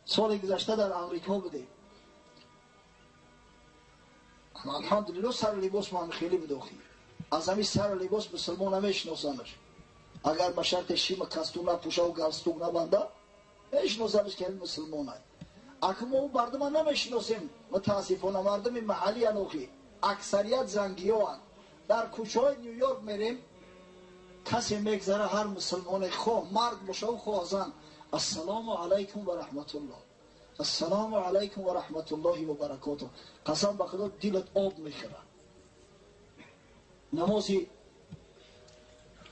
Соли гузашта дар Амрико будем. Алҳамдулилло, сари либос ман хеле буд охи. Аз ҳамин сари либос мусулмон намешиносанаш. Агар ба шарти шима костюм напӯша ва галстук набанда, мешиносанаш ки мусулмон аст. Ака мо мардума намешиносем, мутаассифона мардуми маҳалли охи. Аксарият зангиёанд. Дар кӯчаҳои Нью-Йорк мерем, касе мегзара, ҳар мусулмоне, хоҳ мард боша ва хоҳ зан, ассалому алайкум ва раҳматуллоҳ, ассалому алайкум ва раҳматуллоҳи ва баракотуҳ. Қасам ба Худо, дилат об мехӯрад. Намози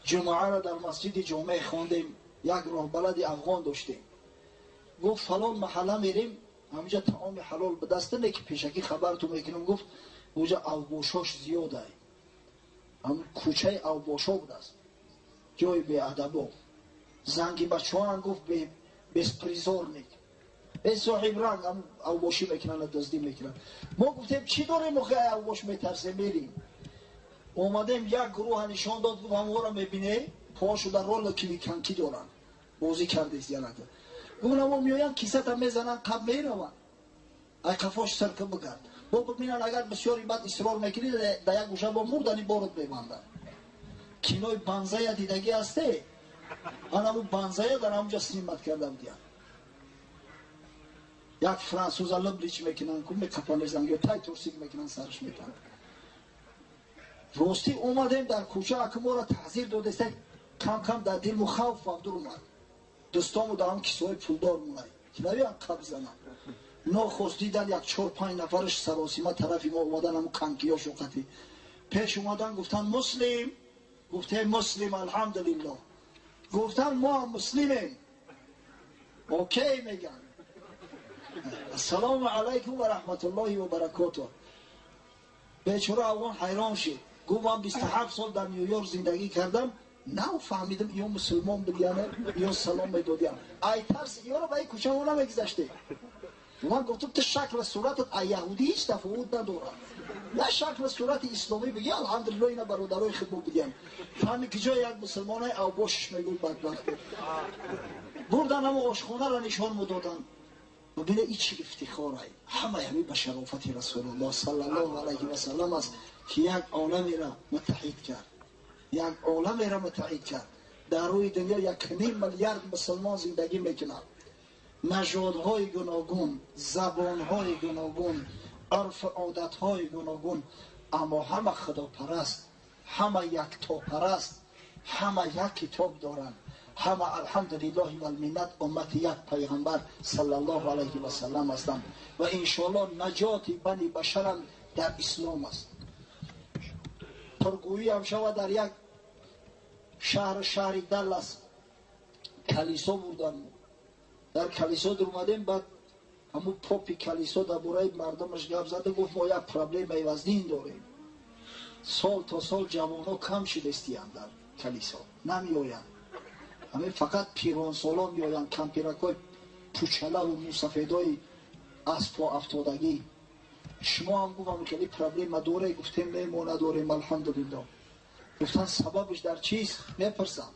ҷумъаро дар масҷиди ҷомеъ хондем, як роҳбалади афғон доштем. Гуфт, фалон маҳалла мерем, ҳаминҷа таоми ҳалол ба даст не, ки пешакӣ хабартон мекунам, гуфт, уҷа авбошош зиёдай. Ҳам кӯчаи авбошо будааст, ҷои беадабо. Занги бачаҳоам, гуфт, беспризорник, бесоҳиб ранг, ҳам авбошӣ мекунанд, дуздӣ мекунанд. Мо гуфтем, чӣ дорем охи, авбош метарсем, мерем. Омадем, як гурӯҳа нишон дод, гуфт, ҳамонро мебинӣ, пошу дар ролли квиканкӣ доранд, бозӣ кардест янака. Гуфт, амо меоянд, кисата мезананд, қаб мераванд. Ай қафош сирка бигард. Бо бибинанд, агар бисёри бад исрор мекунӣ, да як гӯша бо мурдани борот мебанданд. Кинои Банзая дидагӣ ҳасте? Анаму Банзая дар ҳамуҷа снимать карда будиянд. Як франсуза либлич мекунанд, ку мекапанезан, ё тай турсик мекунанд, сараш метанд. Ростӣ омадем дар кӯча, ака моро таҳзир додеста, кам кам дар дилму хавф вавдур омад. Дӯстому дар ҳам кисои пулдор монай, ки навиям қаб занам. Нохост дидан, як чор панҷ нафараш саросима тарафи мо омадан, ҳаму канкиё шоқатӣ. Пеш омадан, гуфтан, муслим? Гуфтем, муслим, алҳамдулиллоҳ. Гуфтан, мо ҳам муслимем. Окей, меган. Ассалому алайкум ва раҳматуллоҳи ва баракотуҳ. Бечора афғон ҳайрон шид. Гуфт, ман 27 сол дар Нью-Йорк зиндагӣ кардам, нав фаҳмидам, ё мусулмон будияне, ё салом медодиям. Ай тарс ёро ба ин кӯча мо намегузаштем. Ман гуфтам, ту шакли суратат ай яҳудӣ ҳеҷ тафовут надорад. Я шакли сурати исломӣ бигӣ, алҳамдулиллоҳ, ина бародарои худ будиям. Фаҳми ки ҷои як мусулмонаи авбошиш мегӯй, бадбахт. Бурдан, ҳамо ошхонаро нишон медоданд. Бибине, и чӣ ифтихорай. Ҳамаи ҳамин ба шарофати Расулуллоҳ саллаллоҳу алайҳи васаллам аст, ки як оламеро муттаҳид кард. Як оламеро муттаҳид кард. Дар рӯи дунё 1.5 миллиард мусулмон зиндагӣ мекунад. Нажодҳои гуногун, забонҳои гуногун, урфу одатҳои гуногун, аммо ҳама худопараст, ҳама яктопараст, ҳама як китоб доранд, ҳама, алҳамдулиллоҳи валминнат, уммати як пайғамбар саллаллоҳу алайҳи васаллам ҳастанд ва иншоаллоҳ наҷоти бани башарам дар ислом аст. Пургӯиам шава, дар як шаҳр, шаҳри Даллас, калисо бурдан. Дар калисо дуромадем, баъд ҳамун попи калисо дар бораи мардумаш гап зада, гуфт, мо як проблемаи вазнин дорем, сол то сол ҷавонҳо кам шудестиянд, дар калисо намеоянд, ҳамин фақат пиронсолон меоянд, кампиракҳои пучалаву мусафедои аспо афтодагӣ. Шумо ҳам, гуфт, хеле проблема доре? Гуфтем, не, мо надорем, алҳамдулиллоҳ. Гуфтан, сабабаш дар чист? Мепурсам.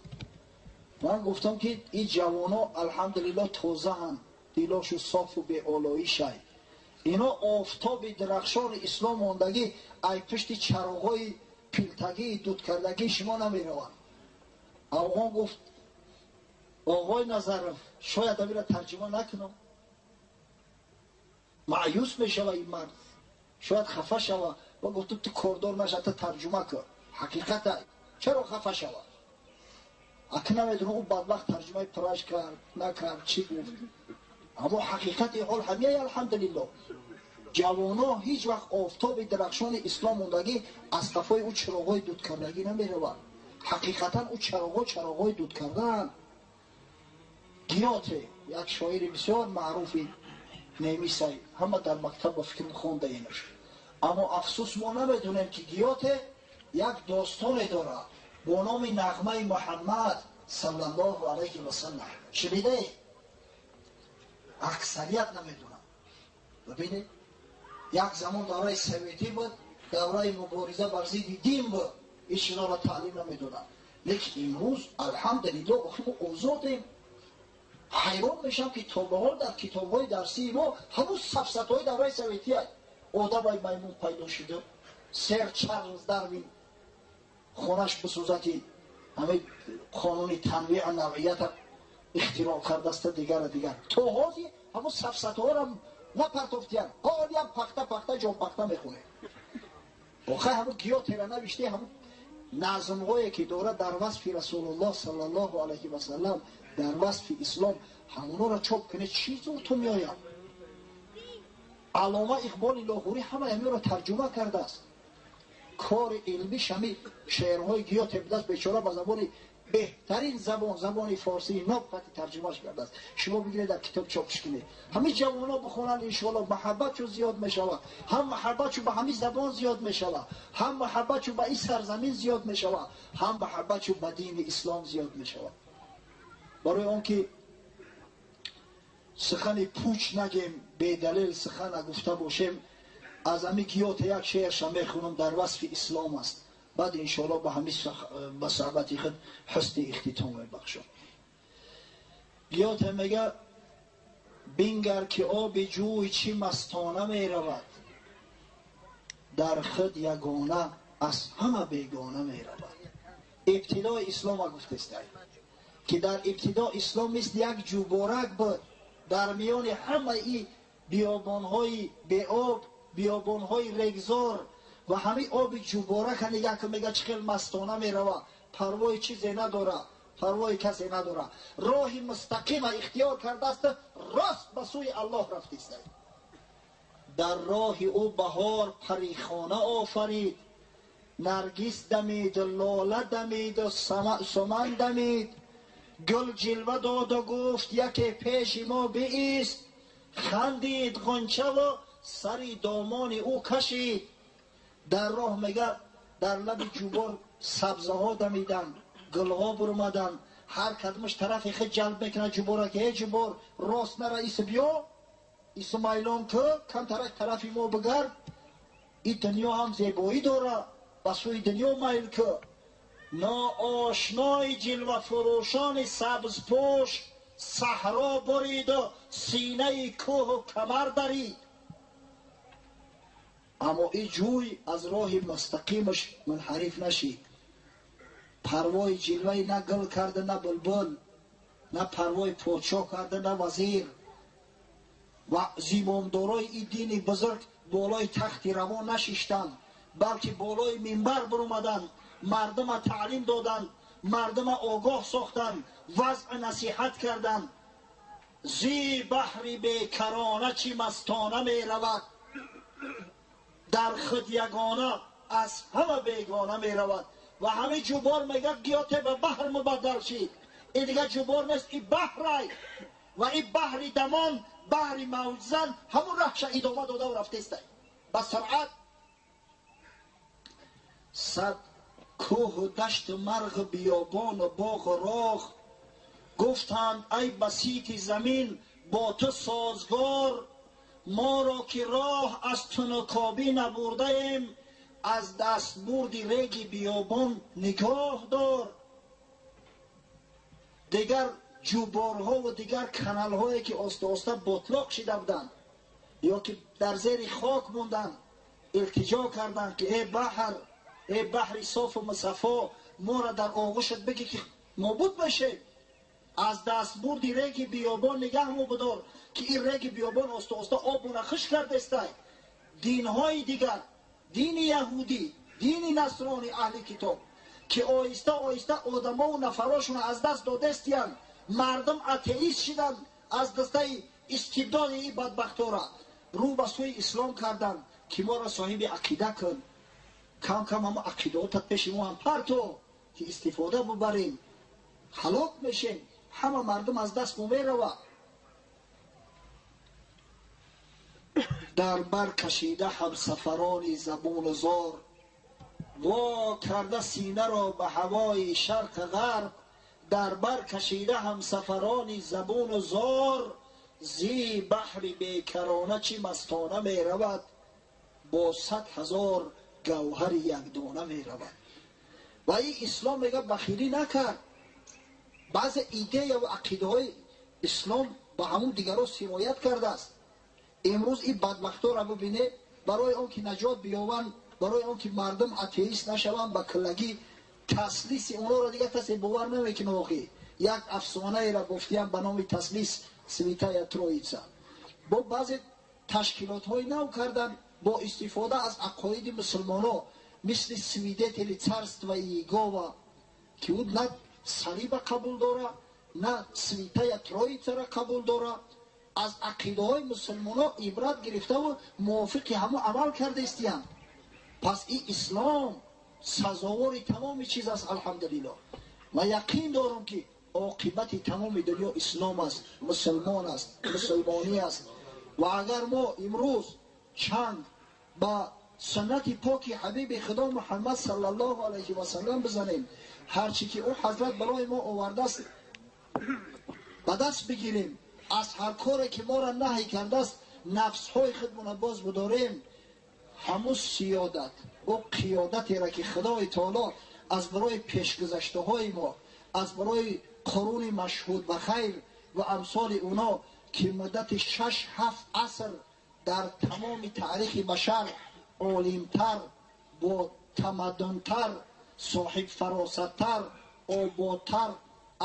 Ман гуфтам, ки ин ҷавоно, алҳамдулиллоҳ, тозаанд, дилошу софу беолоишай. Ино офтоби дарахшони ислом мондагӣ, ай пушти чароғҳои пилтагии дудкардагии шумо намераванд. Афғон гуфт, оғои Назаров, шояд амира тарҷума накунам, маъюс мешава ин мард, шояд хафа шава. Ва гуфтам, ту кордор наша, ту тарҷума кун, ҳақиқата, чаро хафа шава? Ака намедонам, ӯ бадбахт тарҷумаи пураш кард, накард, чӣ гуфт, аммо ҳақиқати ҳол ҳамияи, алҳамдулиллоҳ, ҷавоно ҳеҷ вақт офтоби дарахшони ислом мондагӣ аз қафои ӯ чироғҳои дудкардагӣ намеравад. Ҳақиқатан ӯ чароғҳо чароғҳои дудкардаанд. Гёте, як шоири бисёр маъруфи немисай, ҳама дар мактаб ба фикрам хондаинаш, аммо афсӯс, мо намедонем, ки Гёте як достоне дорад бо номи Нағмаи Муҳаммад саллаллоҳу алайҳи васаллам. Шунидае? Аксарият намедонам. Бибинед, як замон давраи советӣ буд, давраи мубориза бар зидди дин буд, ҳеҷ чизоро таълим намедоданд. Лекин имрӯз, алҳамдулиллоҳ, охи мо озодем. Ҳайрон мешавам, ки то ба ҳол дар китобҳои дарсии мо ҳамун сафсатҳои давраи советия одамай маймун пайдо шуда, сэр Чарлз Дарвин хонаш бисӯзад, ки ҳамин қонуни танвеъ навъията ихтироъ кардаста, дигара дигар. То ҳозир ҳамун сафсатҳоро напартофтиянд. Ҳолиам пахта пахта ҷонпахта мехонем. Охай ҳамун Гётера навиште, ҳамун назмҳое ки дорад дар васфи Расулуллоҳ саллаллоҳу алайҳи васаллам, дар васфи ислом, ҳамонҳоро чоп кунед, чӣ зур ту меояд. Аллома Иқболи Лоҳурӣ ҳама ҳаминро тарҷума кардааст. Кори илмиш ҳами шеърҳои Гёте будаст. Бечора ба забони беҳтарин забон, забони форсии ноб қати тарҷумаш кардааст. Шумо бигиред, дар китоб чопш кунед, ҳамин ҷавонҳо бихонанд, иншоалло маҳаббатшо зиёд мешавад, ҳам маҳаббатшо ба ҳамин забон зиёд мешавад, ҳам маҳаббатшо ба ин сарзамин зиёд мешавад, ҳам маҳаббатшо ба дини ислом зиёд мешавад. Барои он ки сухани пуч нагем, бедалел сухан нагуфта бошем, аз ҳамин Гёте як шеърша мехонам, дар васфи ислом аст. Баъд иншоалло ба ҳамин ба суҳбати худ ҳусни ихтитом мебахшам. Гёте мега: бингар, ки оби ҷӯй чӣ мастона меравад, дар худ ягона, аз ҳама бегона меравад. Ибтидои ислома гуфтестай, ки дар ибтидо ислом мисли як ҷӯборак буд дар миёни ҳамаи биёбонҳои беоб, биёбонҳои регзор. Ва ҳамин оби ҷӯборака нигаҳ кун, мега, чӣ хел мастона мерава, парвои чизе надора, парвои касе надора, роҳи мустақима ихтиёр кардааст, рост ба сӯи Аллоҳ рафтиста. Дар роҳи ӯ баҳор парихона офарид, наргис дамид, лола дамиду суман дамид, гул ҷилва доду гуфт: яке пеши мо биист. Хандид ғунчаву сари домони ӯ кашид. Дар роҳ, мега, дар лаби ҷӯбор сабзаҳо дамиданд, гулҳо бурмаданд, ҳар кадмаш тарафи худ ҷалб мекунад ҷубора, ки ҳе, ҷубор, рост нара, ису биё, ису майлон ку, камтарак тарафи мо бигард, и дунё ҳам зебоӣ дора, ба сӯи дунё майл ку. Ноошнои ҷилвафурӯшони сабзпӯш саҳро буриду синаи кӯҳу камар дарид, аммо и ҷӯй аз роҳи мустақимаш мунҳариф нашид. Парвои ҷилваи на гул карда, на булбул, на парвои подшоҳ карда, на вазир ва зимомдорои и дини бузург болои тахти равон нашиштанд, балки болои минбар биромаданд, мардума таълим доданд, мардума огоҳ сохтанд, вазъ насиҳат карданд. Зи баҳри бекарона чӣ мастона меравад, дар худ ягона, аз ҳама бегона меравад. Ва ҳамин ҷубор, мегӯяд Гёте, ба баҳр мубаддал шид. Ин дигар ҷубор нест, и баҳрай. Ва ин баҳри дамон, баҳри мавҷзан ҳамун раҳша идома додаву рафтестай ба суръат. Сад кӯҳу дашту марғу биёбону боғу роғ гуфтанд: ай басити замин бо ту созгор, моро ки роҳ аз тунукобӣ набурдаем, аз дастбурди реги биёбон нигоҳ дор. Дигар ҷуборҳову дигар каналҳое, ки оста оста ботлоқ шида буданд ё ки дар зери хок монданд, илтиҷо карданд, ки э баҳр, э баҳри софу мусаффо, моро дар оғӯшат бигӣ, ки нобуд мешем, аз дастбурди реги биёбон нигаҳ мо бидор, ки ин реги биёбон оста оста обуна хушк кардестай. Динҳои дигар, дини яҳудӣ, дини насронӣ, аҳли китоб, ки оҳиста оҳиста одамову нафарошонро аз даст додестиянд, мардум атеист шиданд аз дастаи истибдоди ин бадбахтора, рӯ ба сӯи ислом карданд, ки моро соҳиби ақида кун, кам кам ҳамо ақидаотат пеши мо ҳам парто, ки истифода бубарем, ҳалок мешем, ҳама мардум аз даст мо меравад. Дар бар кашида ҳамсафарони забону зор, во карда синаро ба ҳавои шарқу ғарб, дар бар кашида ҳамсафарони забону зор, зи баҳри бекарона чӣ мастона меравад, бо 100 000 гавҳари якдона меравад. Ва ин ислом, мега, бахилӣ накард. Баъзе идеяву ақидаҳои Ислом ба ҳамун дигарро сироят кардааст. Имрӯз ин бадбахтора бубине, барои он ки наҷот биёванд, барои он ки мардум атеист нашаванд, ба киллагӣ таслиси онҳоро дигар касе бовар намекунад. Охӣ як афсонаеро гуфтиям ба номи таслис Святая Троица. Бо баъзе ташкилотҳои нав кардан бо истифода аз ақоиди мусулмонҳо, мисли Свидетели Царства Иегова, ки ӯ на салиба қабул дора, на Святая Троицаро қабул дора, аз ақидаҳои мусулмонҳо ибрат гирифтаву мувофиқи ҳамон амал кардаистиянд. Пас ин ислом сазовори тамоми чиз аст, алҳамдулиллоҳ. Ва яқин дорам ки оқибати тамоми дунё ислом аст, мусулмон аст, мусулмонӣ аст. Ва агар мо имрӯз чанд ба суннати поки ҳабиби худо Муҳаммад саллаллоҳу алайҳи васаллам бизанем, ҳарчи ки ӯ ҳазрат барои мо овардааст ба даст бигирем, аз ҳар коре ки моро наҳй кардааст нафсҳои худмона боз бидорем, ҳамун сиёдат, ӯ қиёдатеро ки Худои Таоло аз барои пешгузаштаҳои мо, аз барои қуруни машҳуд ба хайр ва амсоли уно ки муддати 6-7 аср дар тамоми таърихи башар олимтар, бо тамаддунтар, соҳибфаросаттар, ободтар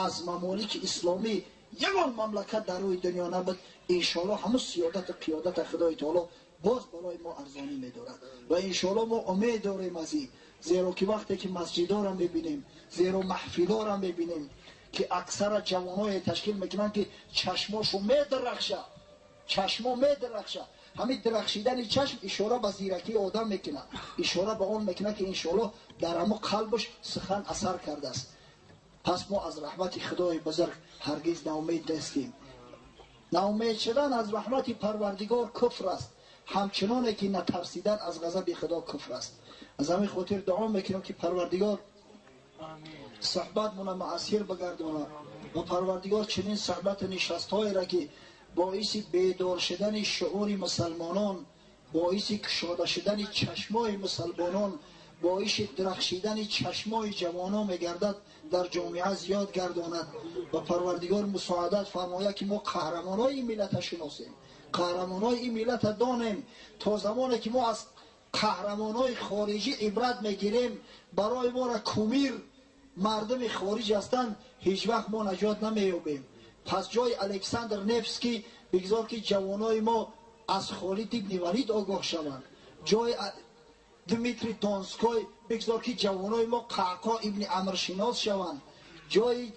аз мамолики исломӣ ягон мамлакат дар рӯи дунё набуд, иншоаллоҳ ҳамун сиёдату қиёдата Худои Таоло боз барои мо арзонӣ медорад. Ва иншоаллоҳ мо умед дорем аз ин, зеро ки вақте ки масҷидоро мебинем, зеро маҳфилоро мебинем ки аксара ҷавонҳое ташкил мекунанд ки чашмошон медарахша, чашмо медарахша. Ҳамин дарахшидани чашм ишора ба зиракии одам мекунад, ишора ба он мекунад ки иншоаллоҳ дар ҳамон қалбаш сухан асар кардааст. Пас мо аз раҳмати Худои бузург ҳаргиз ноумед нестем. Ноумед шудан аз раҳмати Парвардигор куфр аст, ҳамчуноне ки натарсидан аз ғазаби Худо куфр аст. Аз ҳамин хотир дуо мекунем ки Парвардигор суҳбатмона муассир бигардонад ва Парвардигор чунин суҳбату нишастҳоеро ки боиси бедор шудани шуури мусалмонон, боиси кушода шудани чашмои мусалмонон, боиси дарахшидани чашмои ҷавонон мегардад, дар ҷомеа зиёд гардонад ва Парвардигор мусоидат фармояд ки мо қаҳрамонои ин миллата шиносем, қаҳрамонои ин миллата донем. То замоне ки мо аз қаҳрамонои хориҷӣ ибрат мегирем, барои моро кумир мардуми хориҷ ҳастанд, ҳеҷ вақт мо наҷот намеёбем. Пас ҷои Александр Невский бигзор ки ҷавонои мо аз Холид ибни Валид огоҳ шаванд, ҷои Дмитрий Донской бигзор ки ҷавонои мо Қаъқо ибни Амршинос шаванд, ҷои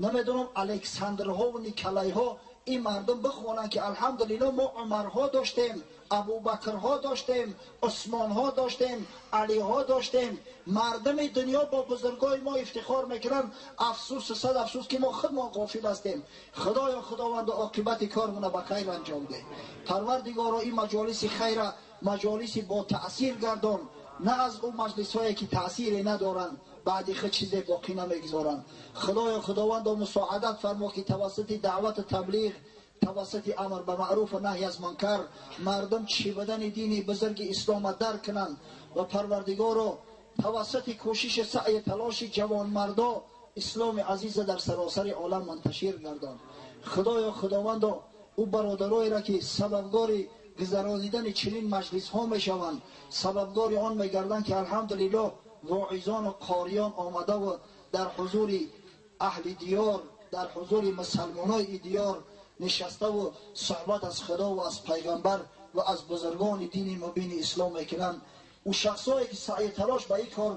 намедонам Александрҳо ва Николайҳо ин мардум бихонанд ки алҳамдулиллоҳ мо Умарҳо доштем, Абубакрҳо доштем, Усмонҳо доштем, Алиҳо доштем. Мардуми дунё бо бузургои мо ифтихор мекунанд. Афсӯс, сад афсӯс ки мо худмон ғофил ҳастем. Худоё Худованд оқибати кормона ба хайр анҷом деҳ. Парвардигоро, ин маҷолиси хайра маҷолиси бо таъсир гардон, на аз ӯ маҷлисҳое ки таъсире надоранд, баъди худ чизе боқӣ намегузоранд. Худоё Худовандо мусоидат фармо ки тавассути даъвату таблиғ, тавассути амр ба маъруф ва наҳй аз мункар мардум чӣ будани дини бузурги ислома дарк кунанд ва Парвардигоро тавассути кӯшиши саъю талоши ҷавонмардо исломи азиза дар саросари олам мунташир гардон. Худоё Худовандо ӯ бародароеро ки сабабгори гузаронидани чунин маҷлисҳо мешаванд, сабабгори он мегарданд ки алҳамдулиллоҳ воизону қориён омадаву дар ҳузури аҳли диёр, дар ҳузури мусалмонои диёр нишаставу суҳбат аз Худо ва аз пайғамбар ва аз бузургони дини мубини ислом мекунанд. Ӯ шахсое ки саъю талош ба ин кор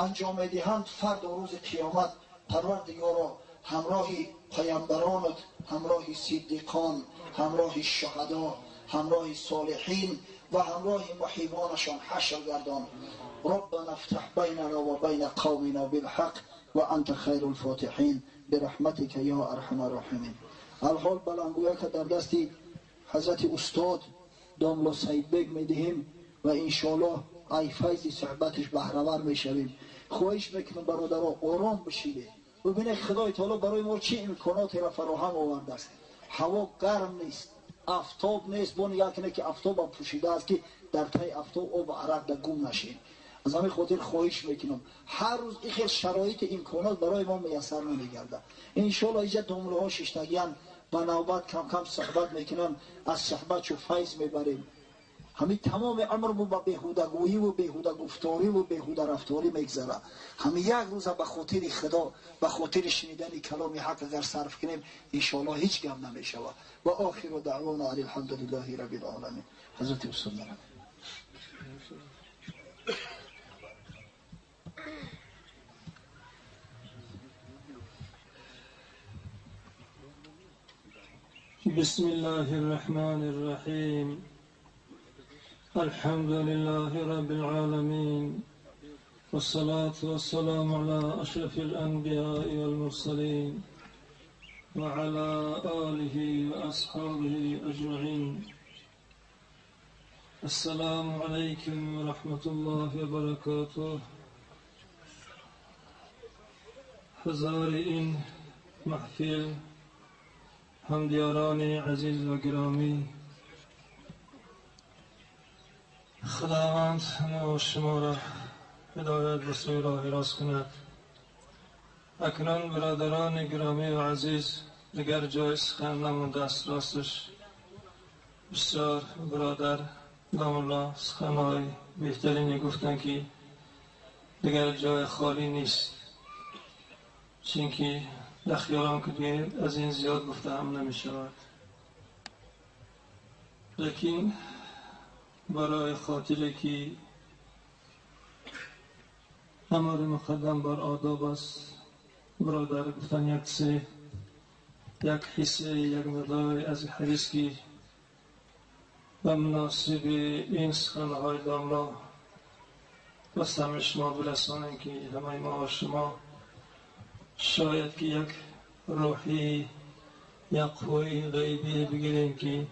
анҷом медиҳанд, фардо рӯзи қиёмат Парвардигоро ҳамроҳи паямбаронат, ҳамроҳи сиддиқон, ҳамроҳи шуҳадо, ҳамроҳи солиҳин ва ҳамроҳи муҳибонашон ҳашр гардон. ربنا افتح بيننا وبين قومنا بالحق وأنت خير الفاتحين برحمتك يا أرحم الراحمين. الحال بلنگویا که در دستی حضرت استاد داملا سعید بگ میدهیم و انشالله ای فیض صحبتش بهره‌ور میشویم. خواهش میکنم برادرها آرام بشینید. ببینید خدای تعالی برای ما چه امکاناتی را فراهم آورده است. هوا گرم نیست، افتاب نیست. با نگاه کنید که افتاب پوشیده است که در تای افتاب آب عرق در گم نشین. Аз ҳамин хотир хоҳиш мекунам, ҳар рӯз ин хел шароити имконот барои мо муяссар намегардад. Иншоаллоҳ инҷа домлаҳо шиштагиян, ба навбат кам-кам суҳбат мекунанд, аз суҳбат чу файз мебарем. Ҳамин тамоми умр ба беҳудагӯӣ ва беҳудагуфторӣ ва беҳударафторӣ мегзарад. Ҳамин як рӯза ба хотири Худо, ба хотири шунидани каломи ҳақ агар сарф кунем, иншоаллоҳ ҳеҷ гап намешавад. Ва охиру даъвона алҳамдулиллаҳи раббил оламин. Ҳазрати устод марҳамат. بسم الله الرحمن الرحيم. الحمد لله رب العالمين، والصلاة والسلام على أشرف الأنبياء والمرسلين وعلى آله وأصحابه أجمعين. السلام عليكم ورحمة الله وبركاته. حضار این محفل، همدیاران عزیز و گرامی، خداوند ما و شما را هدایت به سوی راه راست کند. اکنون برادران گرامی و عزیز، دیگر جای سخن نمانده است. راستش بسیار برادر داملا سخنهای بهترینی گفتن که دیگر جای خالی نیست، چون در خیالم که دیگه از این زیاد گفته هم نمی شود. لیکن برای خاطر که امر مقدم بر آداب است، برادر گفتن یک سه، یک حصه، یک مقدار از حدیث که به مناسب این سخنهای داملا به سمع شما برسانیم که همه ما و شما شاید که یک روحی، یک قوی غیبی بگیریم که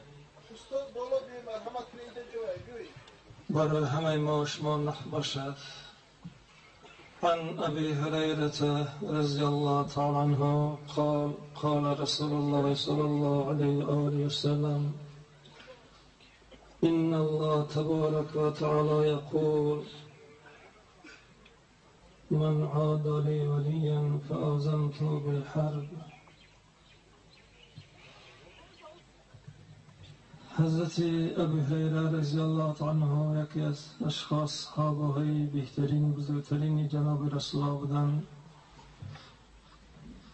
برای همه ما و شما نفع باشد. عن أبي هريرة رضي الله تعالى عنه قال: قال رسول الله صلى الله عليه وآله وسلم: إن الله تبارك وتعالى يقول: من عاد لي وليا فآذنته بالحرب. حضرت ابو هریره رضی الله تعالی عنه یکی از اشخاص صحابه بهترین بزرگترین جناب رسول الله بودند.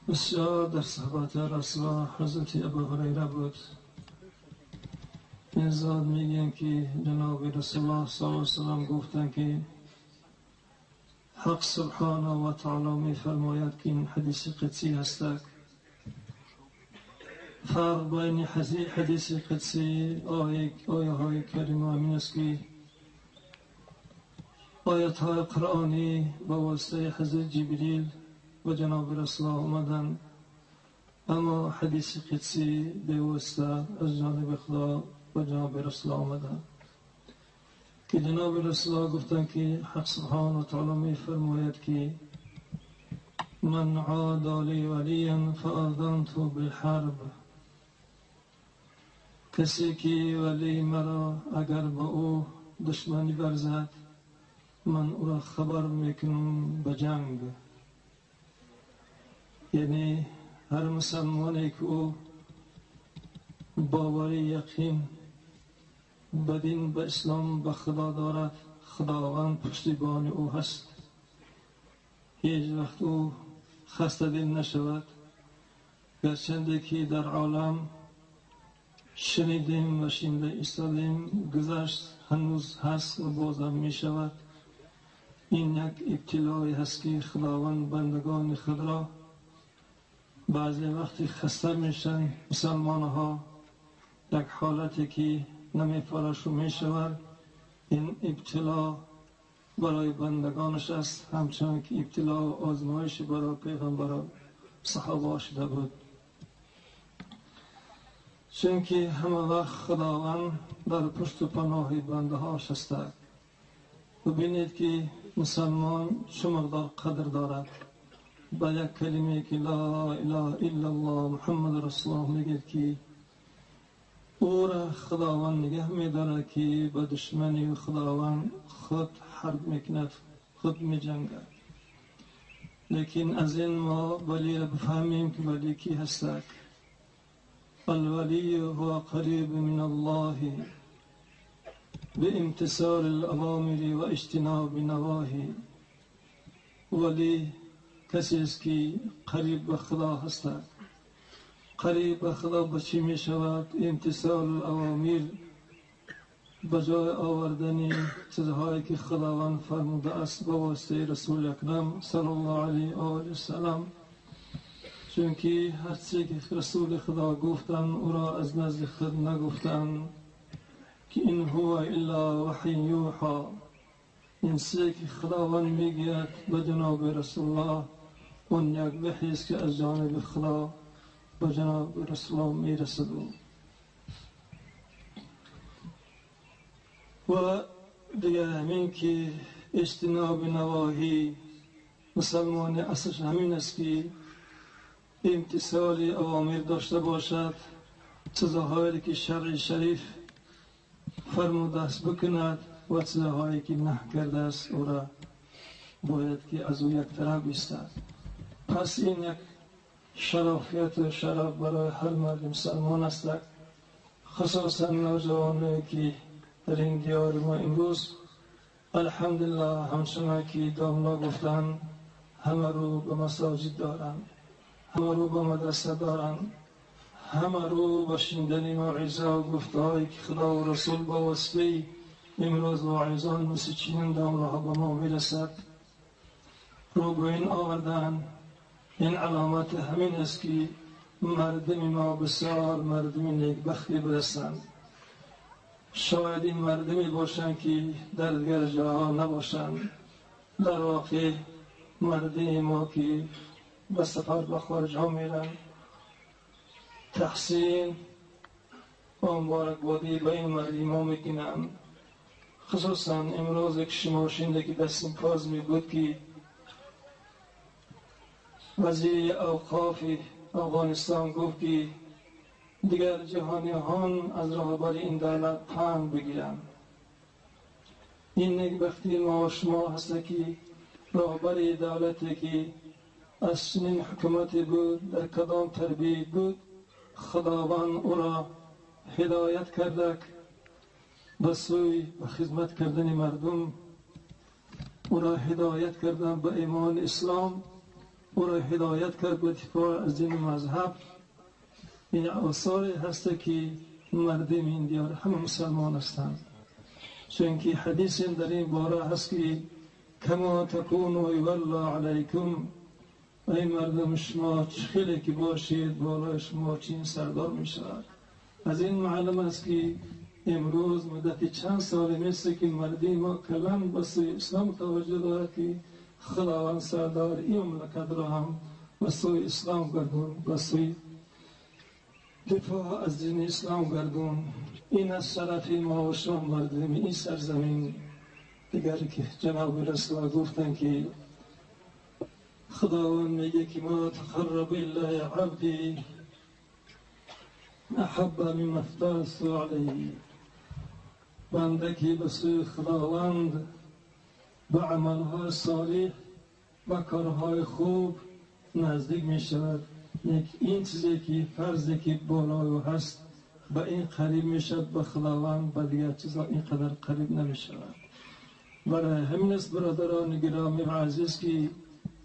بسیار در صحبت رسول الله حضرت ابو هریره بود. این ذات میگن که جناب رسول الله صلی الله علیه وسلم گفتند که حق سبحانه و تعالی میفرماید که این حدیث قدسی هست. فرق بین حدیث قدسی آیه های کریمه این است که آیت های قرآنی با واسطه حضرت جبریل و جناب رسول الله آمدند، اما حدیث قدسی به واسطه از جانب خدا و جناب رسول الله آمدند که جناب رسول الله گفتند که حق سبحانه و تعالی می فرماید که من عاد لی ولیا فآذنته بالحرب. کسی که ولی مرا اگر با او دشمنی برزد، من او را خبر میکنم به جنگ. یعنی هر مسلمانی که او باوری یقین به دین، به اسلام، به خدا دارد، خداوند پشتیبان او هست. هیچ وقت او خسته دل نشود. گرچنده که در عالم شنیدیم و شنیده ایستادیم، گذشت هنوز هست و بازم می شود. این یک ابتلایی هست که خداوند بندگان خود را بعضی وقتی خسته میشن مسلمان ها، یک حالتی که نمیفرش می شود. این ابتلا برای بندگانش است، همچنان که ابتلا و آزمایش برای پیغمبران صحابه شده بود. چون که همه وقت خداوند در پشت و پناه بنده هاش است. ببینید که مسلمان چه مقدار قدر دارد. با یک کلمه که لا اله الا الله محمد رسول الله میگه که او را خداوند نگه می‌دارد که به دشمنی خداوند خود حرب میکند، خود می‌جنگد. لیکن از این ما ولی را بفهمیم که ولی کی هستک. الولی هو قریب من الله بامتثال الاوامر و اجتناب نواهی. ولی کسی است که قریب به خدا هستک. قریب به خدا به چی می شود؟ امتثال الاوامر، به جای آوردن چیزهایی که خداوند فرموده است به واسطه رسول اکرم صلی الله علیه و آله و سلم. چون که هر چیزی که رسول خدا گفتن او را از نزد خود نگفتن که این هو الا وحی یوحی. این چیزی که خداوند میگوید به جناب رسول الله اون یک وحی است که از جانب خدا به جناب رسول الله میرسد. و دیگر همین که اجتناب نواهی، مسلمان اصلش همین است که امتثال اوامر داشته باشد، چیزهایی که شرع شریف فرموده است بکند و چیزهایی که نه کرده است او را باید که از او یک طرف ایستد. پس این یک شرافیت و شرف برای هر مرد مسلمان است، خصوصا نوجوانایی که در این دیار ما امروز الحمدلله همچنان که داملا گفتن همه رو به مساجد دارند، همه رو به مدرسه دارند، همه رو به شنیدن موعظه و گفتهایی که خدا و رسول با واسطه امروز واعظان مثل چنین داملاها به ما میرسد رو به این آوردن. این علامت همین است که مردم ما بسیار مردم نیکبختی برسند. شاید این مردمی باشند که در دیگر جاها نباشند. در واقع مردم ما که به سفر به خارج ها میرن، تحسین و مبارکبادی به این مردم ما میکنند. خصوصا امروز یک شما شنیده که در سمپاز می بود که وزیر اوقاف افغانستان گفت که دیگر جهانیان از راهبر این دولت پند بگیرند. این نیکبختی ما و شما هست که راهبر دولتی که از چنین حکومتی بود، در کدام تربیت بود، خداوند او را هدایت کرده به سوی به خدمت کردن مردم، او را هدایت کردن به ایمان اسلام، او را هدایت کرد به دفاع از دین مذهب. این آثاری هست که مردم این دیار همه مسلمان هستند. چون که حدیث در این باره هست که کما تکونوا یولا علیکم، ای مردم شما خیلی که باشید بالای شما چین سردار می شود. از این معلوم است که امروز مدت چند سال مثل که مردم ما کلا به سوی اسلام توجه دارد که خداوند سردار این مملکت را هم به سوی اسلام گردون، به سوی دفاع از دین اسلام گردون. این از شرف ما و شما مردم این سرزمین. دیگر که جناب رسول گفتن که خداوند میگه که ما تقرب الی عبدی احب مما افترضت علیه. بنده که به سوی خداوند به عملهای صالح و کارهای خوب نزدیک می شود، یک این چیزی که فرضی که بالای او هست به این قریب می شود به خداوند، به دیگر چیزها اینقدر قریب نمی شود. برای همین است برادران گرامی و عزیز که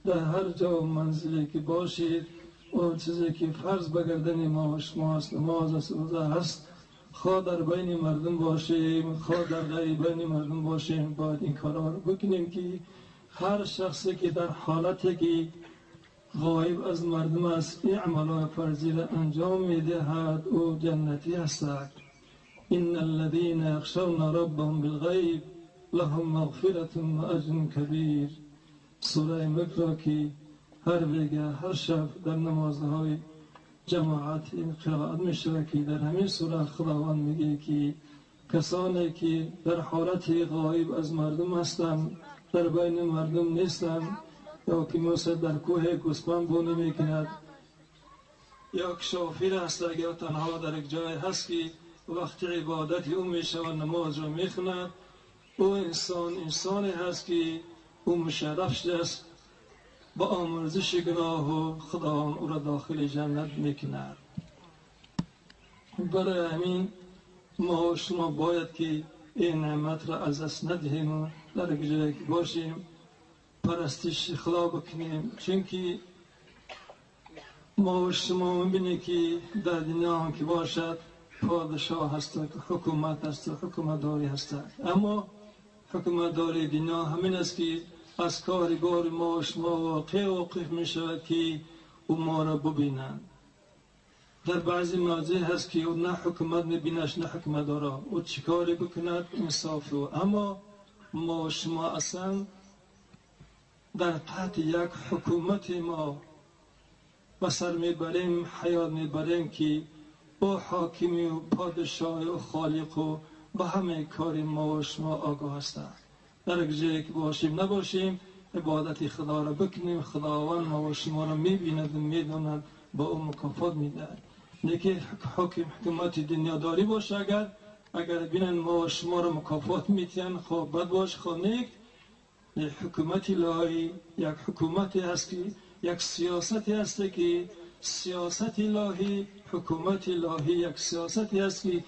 در هر جا و منزلی که باشید، اون چیزی که فرض به گردن ما و شما است، نماز است، روزه هست، خواه در بین مردم باشیم خواه در غیر بین مردم باشیم، باید این کارها رو بکنیم که هر شخصی که در حالتی که غایب از مردم است این عملهای فرضی را انجام میدهد او جنتی است. ان الذين يخشون ربهم بالغیب لهم مغفرة و اجر کبیر. سوره ملک را که هر بیگه هر شب در نمازهای جماعت این قرائت می شود که در همین سوره خداوند میگه که کسانی که در حالت غایب از مردم هستند، در بین مردم نیستند، یا که مثل در کوه گوسفند بونه میکند، یا که شافیر هست یا تنها در یک جای هست که وقت عبادت او میشود نماز را میخواند، او انسان انسانی هست که او مشرف شده است با آمرزش گناه و خداوند او را داخل جنت میکند. برای همین ما و شما باید که این نعمت را از دست ندهیم و در جایی که باشیم پرستش خدا بکنیم، چون که ما و شما میبینیم که در دنیا هم که باشد پادشاه هست، حکومت هست، حکومتداری هست، اما حکومتداری دنیا همین است که از کار بار ما و شما واقع واقف می شود که او ما را ببینند. در بعضی موضع هست که او نه حکومت میبینش نه حکومت داره، او چیکاری بکند انصاف او. اما ما و شما اصلا در تحت یک حکومت ما به سر میبریم، حیات میبریم که او حاکمی و پادشاه و خالق و به همه کار ما و شما آگاه هستند. در جایی که باشیم نباشیم عبادت خدا را بکنیم، خداوند ما و شما را میبیند و میداند، با او مکافات میدهد. نه که حکم حکومت دنیاداری باشه، اگر بینن ما و شما را مکافات میتین خب بد باش خب نیک. حکومت الهی یک حکومتی هست که یک سیاستی هست که سیاست الهی، حکومت الهی یک سیاستی هست که